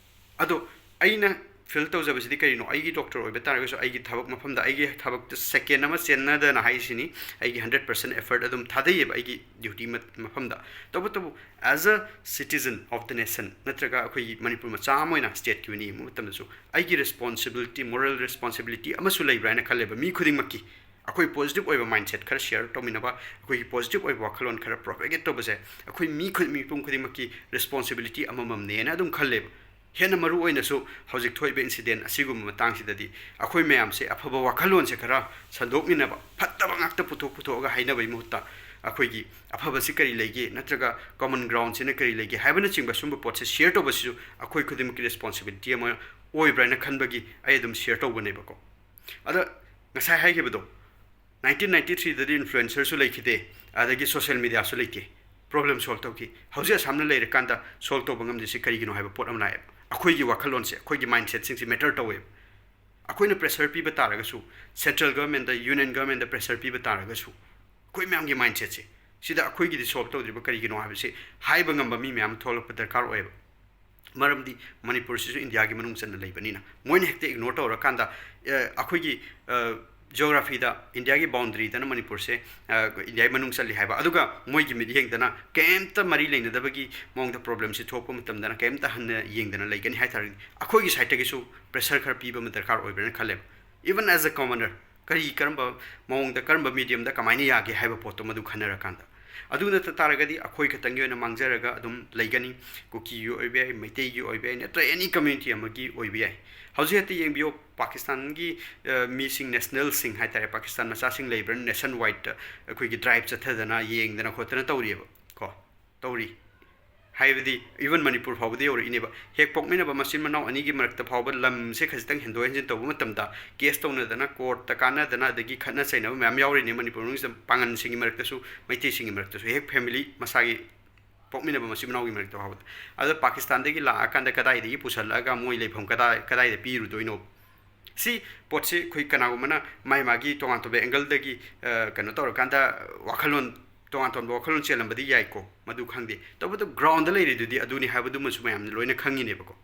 ꯑꯗꯣ ꯑꯩꯅ ꯐꯤꯜ ꯇꯧꯖꯕꯁꯤꯗꯤ ꯀꯔꯤꯅꯣ? ꯑꯩꯒꯤ ꯗꯣꯛꯇꯔ ꯑꯣꯏꯕ ꯇꯥꯔꯒꯁꯨ, ꯑꯩꯒꯤ ꯊꯕꯛ ꯃꯐꯝꯗ, ꯑꯩꯒꯤ ꯊꯕꯛꯇ ꯁꯦꯀꯦꯟ ꯑꯃ ꯆꯦꯟꯅꯗꯅ ꯍꯥꯏꯁꯤꯅꯤ, ꯑꯩꯒꯤ ꯍꯟꯗ꯭ꯔꯦꯠ ꯄꯥꯔꯁꯦꯟ ꯑꯦꯐꯔꯠ ꯑꯗꯨꯝ ꯊꯥꯗꯩꯌꯦꯕ ꯑꯩꯒꯤ ꯗ꯭ꯌꯨꯇꯤ ꯃ-, ꯃꯐꯝꯗ꯫ ꯇꯧꯕꯇꯕꯨ, as a citizen of the nation, ꯅꯠꯇ꯭ꯔꯒ ꯑꯩꯈꯣꯏꯒꯤ ꯃꯅꯤꯄꯨꯔ ꯃꯆꯥ ꯑꯃ ꯑꯣꯏꯅ ꯁ꯭ꯇꯦꯠꯀꯤ ꯑꯣꯏꯅ ꯌꯦꯡꯕ ꯃꯇꯝꯗꯁꯨ, ꯑꯩꯒꯤ ꯔꯦꯁꯄꯣꯟꯁꯤꯕꯤꯂꯤꯇꯤ, ꯃꯣꯔꯦꯜ ꯔꯦꯁꯄꯣꯟꯁꯤꯕꯤꯂꯤꯇꯤ ꯑꯃꯁꯨ ꯂꯩꯕ꯭ꯔꯥ ꯍꯥꯏꯅ ꯈꯜꯂꯦꯕ ꯃꯤ ꯈꯨꯗꯤꯡꯃꯛꯀꯤ꯫ ꯑꯩꯈꯣꯏ ꯄꯣꯖꯤꯇꯤꯚ ꯑꯣꯏꯕ ꯃꯥꯏꯟꯁꯦꯠ ꯈꯔ ꯁꯤꯌꯔ ꯇꯧꯃꯤꯟꯅꯕ, ꯑꯩꯈꯣꯏꯒꯤ ꯄꯣꯖꯤꯇꯤꯚ ꯑꯣꯏꯕ ꯋꯥꯈꯜꯂꯣꯟ ꯈꯔ ꯄ꯭ꯔꯣꯄꯦꯒꯦꯠ ꯇꯧꯕꯁꯦ ꯑꯩꯈꯣꯏ ꯃꯤ ꯈꯨ-, ꯃꯤꯄꯨꯝ ꯈꯨꯗꯤꯡꯃꯛꯀꯤ ꯔꯦꯁꯄꯣꯟꯁꯤꯕꯤꯂꯤꯇꯤ ꯑꯃꯃꯝꯅꯦꯅ ꯑꯗꯨꯝ ꯈꯜꯂꯦꯕ꯫ ꯍꯦꯟꯅ ꯃꯔꯨ ꯑꯣꯏꯅꯁꯨ ꯍꯧꯖꯤꯛ ꯊꯣꯛꯏꯕ ꯏꯟꯁꯤꯗꯦꯟ ꯑꯁꯤꯒꯨꯝꯕ ꯃꯇꯥꯡꯁꯤꯗꯗꯤ ꯑꯩꯈꯣꯏ ꯃꯌꯥꯝꯁꯦ ꯑꯐꯕ ꯋꯥꯈꯜꯂꯣꯟꯁꯦ ꯈꯔ ꯁꯟꯗꯣꯛꯃꯤꯟꯅꯕ, ꯐꯠꯇꯕ ꯉꯥꯛꯇ ꯄꯨꯊꯣꯛ ꯄꯨꯊꯣꯛꯑꯒ ꯍꯥꯏꯅꯕꯒꯤ ꯃꯍꯨꯠꯇ, ꯑꯩꯈꯣꯏꯒꯤ ꯑꯐꯕꯁꯤ ꯀꯔꯤ ꯂꯩꯒꯦ, ꯅꯠꯇ꯭ꯔꯒ ꯀꯣꯃꯟ ꯒ꯭ꯔꯥꯎꯟꯁꯤꯅ ꯀꯔꯤ ꯂꯩꯒꯦ ꯍꯥꯏꯕꯅꯆꯤꯡꯕ ꯁꯨꯝꯕ ꯄꯣꯠꯁꯦ ꯁꯤꯌꯔ ꯇꯧꯕꯁꯤꯁꯨ ꯑꯩꯈꯣꯏ ꯈꯨꯗꯤꯡꯃꯛꯀꯤ ꯔꯦꯁꯄꯣꯟꯁꯤꯕꯤꯂꯤꯇꯤ ꯑꯃ ꯑꯣꯏꯕ꯭ꯔꯥ ꯍꯥꯏꯅ ꯈꯟꯕꯒꯤ ꯑꯩ ꯑꯗꯨꯝ ꯁꯤꯌꯔ ꯇꯧꯕꯅꯦꯕꯀꯣ꯫ ꯑꯗ ꯉꯁꯥꯏ ꯍꯥꯏꯈꯤꯕꯗꯣ, ꯅꯥꯏꯟꯇꯤꯟ ꯅꯥꯏꯟꯇꯤ ꯊ꯭ꯔꯤꯗꯗꯤ ꯏꯟꯐ꯭ꯂꯨꯌꯦꯟꯁꯔꯁꯨ ꯂꯩꯈꯤꯗꯦ, ꯑꯗꯒꯤ ꯁꯣꯁꯤꯌꯦꯜ ꯃꯦꯗꯤꯌꯥꯁꯨ ꯂꯩꯇꯦ꯫ ꯄ꯭ꯔꯣꯕ꯭ꯂꯦꯝ ꯁꯣꯜꯕ ꯇꯧꯈꯤ꯫ ꯍꯧꯖꯤꯛ ꯑꯁꯥꯝꯅ ꯂꯩꯔꯀꯥꯟꯗ ꯁꯣꯜꯕ ꯇꯧꯕ ꯉꯝꯗ꯭ꯔꯤꯁꯤ ꯀꯔꯤꯒꯤꯅꯣ ꯍꯥꯏꯕ ꯄꯣꯠ ꯑꯃ ꯂꯥꯛꯑꯦꯕ꯫ ꯑꯩꯈꯣꯏꯒꯤ ꯋꯥꯈꯜꯂꯣꯟꯁꯦ, ꯑꯩꯈꯣꯏꯒꯤ ꯃꯥꯏꯟꯁꯦꯠꯁꯤꯡꯁꯦ ꯃꯦꯇꯔ ꯇꯧꯋꯦꯕ꯫ ꯑꯩꯈꯣꯏꯅ ꯄ꯭ꯔꯦꯁꯔ ꯄꯤꯕ ꯇꯥꯔꯒꯁꯨ, ꯁꯦꯟꯇ꯭ꯔꯦꯜ ꯒꯚꯔꯟꯃꯦꯟꯗ, ꯌꯨꯅꯤꯌꯟ ꯒꯚꯔꯟꯃꯦꯟꯗ ꯄ꯭ꯔꯦꯁꯔ ꯄꯤꯕ ꯇꯥꯔꯒꯁꯨ, ꯑꯩꯈꯣꯏ ꯃꯌꯥꯝꯒꯤ ꯃꯥꯏꯟꯁꯦꯠꯁꯦ, ꯁꯤꯗ ꯑꯩꯈꯣꯏꯒꯤꯗꯤ ꯁꯣꯜꯕ ꯇꯧꯗ꯭ꯔꯤꯕ ꯀꯔꯤꯒꯤꯅꯣ ꯍꯥꯏꯕꯁꯤ ꯍꯥꯏꯕ ꯉꯝꯕ ꯃꯤ ꯃꯌꯥꯝ ꯑꯃ ꯊꯣꯛꯂꯛꯄ ꯗꯔꯀꯥꯔ ꯑꯣꯏꯌꯦꯕ꯫ ꯃꯔꯝꯗꯤ ꯃꯅꯤꯄꯨꯔꯁꯤꯁꯨ ꯏꯟꯗꯤꯌꯥꯒꯤ ꯃꯅꯨꯡ ꯆꯟꯅ ꯂꯩꯕꯅꯤꯅ꯫ ꯃꯣꯏꯅ ꯍꯦꯛꯇ ꯏꯒꯅꯣꯔ ꯇꯧꯔꯀꯥꯟꯗ, ꯑꯦ, ꯑꯩꯈꯣꯏꯒꯤ, ꯑ, ꯖꯤꯑꯣꯒ꯭ꯔꯥꯐꯤꯗ ꯏꯟꯗꯤꯌꯥꯒꯤ ꯕꯥꯎꯟꯗꯔꯤꯗꯅ ꯃꯅꯤꯄꯨꯔꯁꯦ, ꯑ, ꯏꯟꯗꯤꯌꯥꯒꯤ ꯃꯅꯨꯡ ꯆꯜꯂꯤ ꯍꯥꯏꯕ, ꯑꯗꯨꯒ ꯃꯣꯏꯒꯤ ꯃꯤꯠꯌꯦꯡꯗꯅ ꯀꯩꯝꯇ ꯃꯔꯤ ꯂꯩꯅꯗꯕꯒꯤ ꯃꯑꯣꯡꯗ ꯄ꯭ꯔꯣꯕ꯭ꯂꯦꯝꯁꯤ ꯊꯣꯛꯄ ꯃꯇꯝꯗꯅ ꯀꯩꯝꯇ ꯍꯟꯅ ꯌꯦꯡꯗꯅ ꯂꯩꯒꯅꯤ ꯍꯥꯏ ꯇꯥꯔꯒꯗꯤ, ꯑꯩꯈꯣꯏꯒꯤ ꯁꯥꯏꯠꯇꯒꯤꯁꯨ ꯄ꯭ꯔꯦꯁꯔ ꯈꯔ ꯄꯤꯕ ꯑꯃ ꯗꯔꯀꯥꯔ ꯑꯣꯏꯕ꯭ꯔꯅ ꯈꯜꯂꯦꯕ꯫ Even as a commoner, ꯀꯔꯤ, ꯀꯔꯝꯕ ꯃꯑꯣꯡꯗ, ꯀꯔꯝꯕ ꯃꯤꯗꯤꯌꯝꯗ ꯀꯃꯥꯏꯅ ꯌꯥꯒꯦ ꯍꯥꯏꯕ ꯄꯣꯠꯇꯣ ꯃꯗꯨ ꯈꯟꯅꯔꯀꯥꯟꯗ꯫ ꯑꯗꯨ ꯅꯠꯇ ꯇꯥꯔꯒꯗꯤ ꯑꯩꯈꯣꯏ ꯈꯛꯇꯪꯒꯤ ꯑꯣꯏꯅ ꯃꯥꯡꯖꯔꯒ ꯑꯗꯨꯝ ꯂꯩꯒꯅꯤ꯫ ꯀꯨꯀꯤꯒꯤ ꯑꯣꯏꯕ ꯌꯥꯏ, ꯃꯩꯇꯩꯒꯤ ꯑꯣꯏꯕ ꯌꯥꯏ, ꯅꯠꯇ꯭ꯔꯒ ꯑꯦꯅꯤ ꯀꯝꯃ꯭ꯌꯨꯅꯤꯇꯤ ꯑꯃꯒꯤ ꯑꯣꯏꯕ ꯌꯥꯏ꯫ ꯍꯧꯖꯤꯛ ꯍꯦꯛꯇ ꯌꯦꯡꯕꯤꯌꯣ, ꯄꯥꯀꯤꯁꯇꯥꯟꯒꯤ, ꯑ, ꯃꯤꯁꯤꯡ, ꯅꯦꯁꯅꯦꯜꯁꯤꯡ ꯍꯥꯏ ꯇꯥꯔꯦ, ꯄꯥꯀꯤꯁꯇꯥꯟ ꯃꯆꯥꯁꯤꯡ ꯂꯩꯕ꯭ꯔꯥ, ꯅꯦꯁꯟ ꯋꯥꯏꯗꯇ ꯑꯩꯈꯣꯏꯒꯤ ꯗ꯭ꯔꯥꯏꯚ ꯆꯠꯊꯗꯅ, ꯌꯦꯡꯗꯅ ꯈꯣꯠꯇꯅ ꯇꯧꯔꯤꯑꯕ ꯀꯣ꯫ ꯇꯧꯔꯤ꯫ ꯍꯥꯏꯕꯗꯤ, even ꯃꯅꯤꯄꯨꯔ ꯐꯥꯎꯕꯗ ꯌꯧꯔꯛꯏꯅꯦꯕ꯫ ꯍꯦꯛ ꯄꯣꯛꯃꯤꯟꯅꯕ ꯃꯆꯤꯟ ꯃꯅꯥꯎ ꯑꯅꯤꯒꯤ ꯃꯔꯛꯇ ꯐꯥꯎꯕ ꯂꯝꯁꯦ ꯈꯖꯤꯛꯇꯪ ꯍꯦꯟꯗꯣꯛ ꯍꯦꯟꯖꯤꯟ ꯇꯧꯕ ꯃꯇꯝꯗ, ꯀꯦꯁ ꯇꯧꯅꯗꯅ, ꯀꯣꯔꯠꯇ ꯀꯥꯟꯅꯗꯅ, ꯑꯗꯒꯤ ꯈꯠꯅ ꯆꯩꯅꯕ ꯃꯌꯥꯝ ꯌꯥꯎꯔꯤꯅꯦ ꯃꯅꯤꯄꯨꯔ ꯃꯅꯨꯡꯁꯤꯗ, ꯄꯥꯉꯜꯁꯤꯡꯒꯤ ꯃꯔꯛꯇꯁꯨ, ꯃꯩꯇꯩꯁꯤꯡꯒꯤ ꯃꯔꯛꯇꯁꯨ꯫ ꯍꯦꯛ ꯐꯦꯃꯤꯂꯤ ꯃꯁꯥꯒꯤ ꯄꯣꯛꯃꯤꯟꯅꯕ ꯃꯆꯤꯟ ꯃꯅꯥꯎꯒꯤ ꯃꯔꯛꯇ ꯐꯥꯎꯕꯗ꯫ ꯑꯗꯣ ꯄꯥꯀꯤꯁꯇꯥꯟꯗꯒꯤ ꯂꯥꯛꯑꯀꯥꯟꯗ ꯀꯗꯥꯏꯗꯒꯤ ꯄꯨꯁꯜꯂꯛꯑꯒ ꯃꯣꯏ ꯂꯩꯐꯝ ꯀꯗꯥꯏ, ꯀꯗꯥꯏꯗ ꯄꯤꯔꯨꯗꯣꯏꯅꯣ? ꯁꯤ ꯄꯣꯠꯁꯤ ꯑꯩꯈꯣꯏ ꯀꯅꯥꯒꯨꯝꯕꯅ ꯃꯥꯏ ꯃꯥꯒꯤ ꯇꯣꯉꯥꯟ ꯇꯣꯉꯥꯟꯕ ꯑꯦꯡꯒꯜꯗꯒꯤ, ꯑ, ꯀꯩꯅꯣ ꯇꯧꯔꯀꯥꯟꯗ ꯋꯥꯈꯜꯂꯣꯟ, ꯇꯣꯉꯥꯟ ꯇꯣꯉꯥꯟꯕ ꯋꯥꯈꯜꯂꯣꯟ ꯆꯦꯜꯂꯝꯕꯗꯤ ꯌꯥꯏꯀꯣ, ꯃꯗꯨ ꯈꯪꯗꯦ꯫ ꯇꯧꯕꯇꯕꯨ ꯒ꯭ꯔꯥꯎꯟꯗ ꯂꯩꯔꯤꯗꯨꯗꯤ ꯑꯗꯨꯅꯤ ꯍꯥꯏꯕꯗꯨꯃꯁꯨ ꯃꯌꯥꯝꯅ ꯂꯣꯏꯅ ꯈꯪꯉꯤꯅꯦꯕꯀꯣ꯫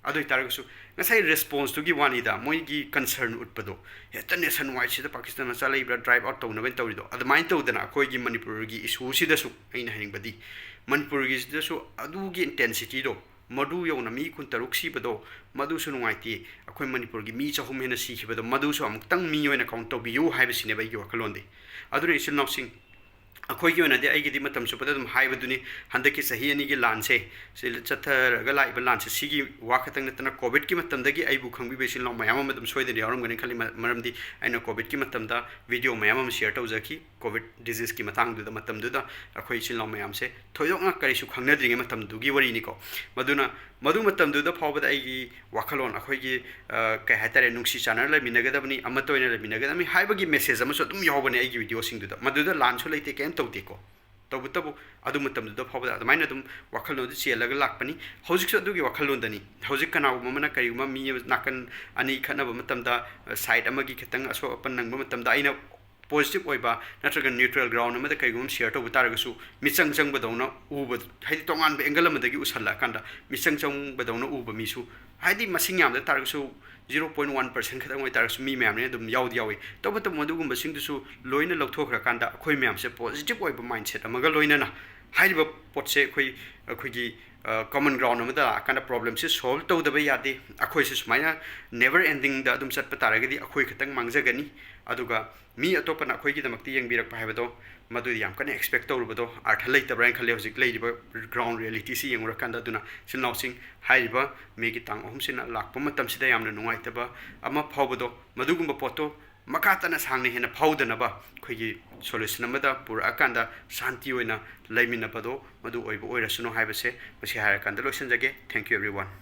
ꯑꯗꯨ ꯑꯣꯏꯇꯥꯔꯒꯁꯨ ꯉꯁꯥꯏ ꯔꯦꯁꯄꯣꯟꯁꯇꯨꯒꯤ ꯋꯥꯅꯤꯗ, ꯃꯣꯏꯒꯤ ꯀꯟꯁꯔꯟ ꯎꯠꯄꯗꯣ, ꯍꯦꯛꯇ ꯅꯦꯁꯟ ꯋꯥꯏꯗꯁꯤꯗ ꯄꯥꯀꯤꯁꯇꯥꯟ ꯃꯆꯥ ꯂꯩꯕ꯭ꯔꯥ, ꯗ꯭ꯔꯥꯏꯚ ꯑꯥꯎꯠ ꯇꯧꯅꯕꯅ ꯇꯧꯔꯤꯗꯣ, ꯑꯗꯨꯃꯥꯏꯅ ꯇꯧꯗꯅ ꯑꯩꯈꯣꯏꯒꯤ ꯃꯅꯤꯄꯨꯔꯒꯤ ꯏꯁꯨꯁꯤꯗꯁꯨ ꯑꯩꯅ ꯍꯥꯏꯅꯤꯡꯕꯗꯤ, ꯃꯅꯤꯄꯨꯔꯒꯤꯁꯤꯗꯁꯨ ꯑꯗꯨꯒꯤ ꯏꯟꯇꯦꯟꯁꯤꯇꯤꯗꯣ, ꯃꯗꯨ ꯌꯧꯅ ꯃꯤ ꯀꯨꯟꯇꯔꯨꯛ ꯁꯤꯕꯗꯣ, ꯃꯗꯨꯁꯨ ꯅꯨꯡꯉꯥꯏꯇꯦ꯫ ꯑꯩꯈꯣꯏ ꯃꯅꯤꯄꯨꯔꯒꯤ ꯃꯤ ꯆꯍꯨꯝ ꯍꯦꯟꯅ ꯁꯤꯈꯤꯕꯗꯣ, ꯃꯗꯨꯁꯨ ꯑꯃꯨꯛꯇꯪ ꯃꯤ ꯑꯣꯏꯅ ꯀꯥꯎꯟ ꯇꯧꯕꯤꯌꯨ ꯍꯥꯏꯕꯁꯤꯅꯦꯕ ꯑꯩꯒꯤ ꯋꯥꯈꯜꯂꯣꯟꯗꯤ꯫ ꯑꯗꯨꯅ ꯏꯆꯤꯜ ꯏꯅꯥꯎꯁꯤꯡ, ꯑꯩꯈꯣꯏꯒꯤ ꯑꯣꯏꯅꯗꯤ, ꯑꯩꯒꯤꯗꯤ ꯃꯇꯝ ꯆꯨꯞꯄꯗ ꯑꯗꯨꯝ ꯍꯥꯏꯕꯗꯨꯅꯤ, ꯍꯟꯗꯛꯀꯤ ꯆꯍꯤ ꯑꯅꯤꯒꯤ ꯂꯥꯟꯁꯦ, ꯁꯤ ꯆꯠꯊꯔꯒ ꯂꯥꯛꯏꯕ ꯂꯥꯟꯁꯦ, ꯁꯤꯒꯤ ꯋꯥ ꯈꯛꯇꯪ ꯅꯠꯇꯅ, ꯀꯣꯚꯤꯗꯀꯤ ꯃꯇꯝꯗꯒꯤ ꯑꯩꯕꯨ ꯈꯪꯕꯤꯕ ꯏꯆꯤꯜ ꯏꯅꯥꯎ ꯃꯌꯥꯝ ꯑꯃ ꯑꯗꯨꯝ ꯁꯣꯏꯗꯅ ꯌꯥꯎꯔꯝꯒꯅꯤ ꯈꯜꯂꯤ꯫ ꯃ-, ꯃꯔꯝꯗꯤ ꯑꯩꯅ ꯀꯣꯚꯤꯗꯀꯤ ꯃꯇꯝꯗ ꯚꯤꯗꯤꯑꯣ ꯃꯌꯥꯝ ꯑꯃ ꯁꯤꯌꯔ ꯇꯧꯖꯈꯤ꯫ ꯀꯣꯚꯤꯗ ꯗꯤꯖꯤꯖꯀꯤ ꯃꯇꯥꯡꯗꯨꯗ, ꯃꯇꯝꯗꯨꯗ ꯑꯩꯈꯣꯏ ꯏꯆꯤꯜ ꯏꯅꯥꯎ ꯃꯌꯥꯝꯁꯦ ꯊꯣꯏꯗꯣꯛꯅ ꯀꯔꯤꯁꯨ ꯈꯪꯅꯗ꯭ꯔꯤꯉꯩ ꯃꯇꯝꯗꯨꯒꯤ ꯋꯥꯔꯤꯅꯤꯀꯣ꯫ ꯃꯗꯨꯅ ꯃꯗꯨ ꯃꯇꯝꯗꯨꯗ ꯐꯥꯎꯕꯗ ꯑꯩꯒꯤ ꯋꯥꯈꯜꯂꯣꯟ, ꯑꯩꯈꯣꯏꯒꯤ, ꯑ, ꯀꯩ ꯍꯥꯏꯇꯥꯔꯦ, ꯅꯨꯡꯁꯤ ꯆꯥꯟꯅꯅ ꯂꯩꯃꯤꯟꯅꯒꯗꯕꯅꯤ, ꯑꯃꯠꯇ ꯑꯣꯏꯅ ꯂꯩꯃꯤꯟꯅꯒꯗꯕꯅꯤ ꯍꯥꯏꯕꯒꯤ ꯃꯦꯁꯦꯖ ꯑꯃꯁꯨ ꯑꯗꯨꯝ ꯌꯥꯎꯕꯅꯦ ꯑꯩꯒꯤ ꯚꯤꯗꯤꯑꯣꯁꯤꯡꯗꯨꯗ꯫ ꯃꯗꯨꯗ ꯂꯥꯟꯁꯨ ꯂꯩꯇꯦ, ꯀꯩꯝ ꯇꯧꯗꯦꯀꯣ꯫ ꯇꯧꯕꯇꯕꯨ ꯑꯗꯨ ꯃꯇꯝꯗꯨꯗ ꯐꯥꯎꯕꯗ ꯑꯗꯨꯃꯥꯏꯅ ꯑꯗꯨꯝ ꯋꯥꯈꯜꯂꯣꯟꯗꯨ ꯆꯦꯜꯂꯒ ꯂꯥꯛꯄꯅꯤ꯫ ꯍꯧꯖꯤꯛꯁꯨ ꯑꯗꯨꯒꯤ ꯋꯥꯈꯜꯂꯣꯟꯗꯅꯤ꯫ ꯍꯧꯖꯤꯛ ꯀꯅꯥꯒꯨꯝꯕ ꯑꯃꯅ, ꯀꯔꯤꯒꯨꯝꯕ ꯃꯤ ꯑꯃ ꯅꯥꯀꯟ ꯑꯅꯤ ꯈꯠꯅꯕ ꯃꯇꯝꯗ, ꯑ, ꯁꯥꯏꯠ ꯑꯃꯒꯤ ꯈꯤꯇꯪ ꯑꯁꯣꯛ ꯑꯄꯟ ꯅꯪꯕ ꯃꯇꯝꯗ, ꯑꯩꯅ positive ꯑꯣꯏꯕ ꯅꯠꯇ꯭ꯔꯒ neutral ground ꯑꯃꯗ ꯀꯩꯒꯨꯝꯕ share ꯇꯧꯕ ꯇꯥꯔꯒꯁꯨ, ꯃꯤꯆꯪ ꯆꯪꯕꯗꯧꯅ ꯎꯕ, ꯍꯥꯏꯗꯤ ꯇꯣꯉꯥꯟꯕ angle ꯑꯃꯗꯒꯤ ꯎꯁꯜꯂꯛꯑꯀꯥꯟꯗ ꯃꯤꯆꯪ ꯆꯪꯕꯗꯧꯅ ꯎꯕ ꯃꯤꯁꯨ, ꯍꯥꯏꯗꯤ ꯃꯁꯤꯡ ꯌꯥꯝꯗ ꯇꯥꯔꯒꯁꯨ zero point one percent ꯈꯛꯇꯪ ꯑꯣꯏꯇꯥꯔꯒꯁꯨ ꯃꯤ ꯃꯌꯥꯝꯅ ꯑꯗꯨꯝ ꯌꯥꯎꯗꯤ ꯌꯥꯎꯏ꯫ ꯇꯧꯕꯇꯕꯨ ꯃꯗꯨꯒꯨꯝꯕꯁꯤꯡꯗꯨꯁꯨ ꯂꯣꯏꯅ ꯂꯧꯊꯣꯛꯈ꯭ꯔꯀꯥꯟꯗ ꯑꯩꯈꯣꯏ ꯃꯌꯥꯝꯁꯦ positive ꯑꯣꯏꯕ mindset ꯑꯃꯒ ꯂꯣꯏꯅꯅ ꯍꯥꯏꯔꯤꯕ ꯄꯣꯠꯁꯦ ꯑꯩꯈꯣꯏ, ꯑꯩꯈꯣꯏꯒꯤ, ꯑ, common ground ꯑꯃꯗ ꯂꯥꯛꯑꯀꯥꯟꯗ problemꯁꯦ solve ꯇꯧꯗꯕ ꯌꯥꯗꯦ꯫ ꯑꯩꯈꯣꯏꯁꯦ ꯁꯨꯃꯥꯏꯅ never endingꯗ ꯑꯗꯨꯝ ꯆꯠꯄ ꯇꯥꯔꯒꯗꯤ ꯑꯩꯈꯣꯏ ꯈꯛꯇꯪ ꯃꯥꯡꯖꯒꯅꯤ, ꯑꯗꯨꯒ ꯃꯤ ꯑꯇꯣꯞꯄꯅ ꯑꯩꯈꯣꯏꯒꯤꯗꯃꯛꯇ ꯌꯦꯡꯕꯤꯔꯛꯄ ꯍꯥꯏꯕꯗꯣ, ꯃꯗꯨ ꯌꯥꯝ ꯀꯟꯅ expect ꯇꯧꯔꯨꯕꯗꯣ ꯑꯔꯊ ꯂꯩꯇꯕ꯭ꯔꯥ ꯍꯥꯏꯅ ꯈꯜꯂꯦ ꯍꯧꯖꯤꯛ ꯂꯩꯔꯤꯕ ground realityꯁꯤ ꯌꯦꯡꯉꯨꯔꯀꯥꯟꯗ꯫ ꯑꯗꯨꯅ ꯏꯆꯤꯟ ꯏꯅꯥꯎꯁꯤꯡ, ꯍꯥꯏꯔꯤꯕ ꯃꯦꯒꯤ ꯇꯥꯡ ꯑꯍꯨꯝꯁꯤꯅ ꯂꯥꯛꯄ ꯃꯇꯝꯁꯤꯗ ꯌꯥꯝꯅ ꯅꯨꯡꯉꯥꯏꯇꯕ ꯑꯃ ꯐꯥꯎꯕꯗꯣ, ꯃꯗꯨꯒꯨꯝꯕ ꯄꯣꯠꯇꯣ ꯃꯈꯥ ꯇꯥꯅ ꯁꯥꯡꯅ ꯍꯦꯟꯅ ꯐꯥꯎꯗꯅꯕ ꯑꯩꯈꯣꯏꯒꯤ solution ꯑꯃꯗ ꯄꯨꯔꯛꯑꯀꯥꯟꯗ ꯁꯥꯟꯇꯤ ꯑꯣꯏꯅ ꯂꯩꯃꯤꯟꯅꯕꯗꯣ ꯃꯗꯨ ꯑꯣꯏꯕ ꯑꯣꯏꯔꯁꯅꯨ ꯍꯥꯏꯕꯁꯦ ꯃꯁꯤ ꯍꯥꯏꯔꯀꯥꯟꯗ ꯂꯣꯏꯁꯤꯟꯖꯒꯦ꯫ Thank you everyone꯫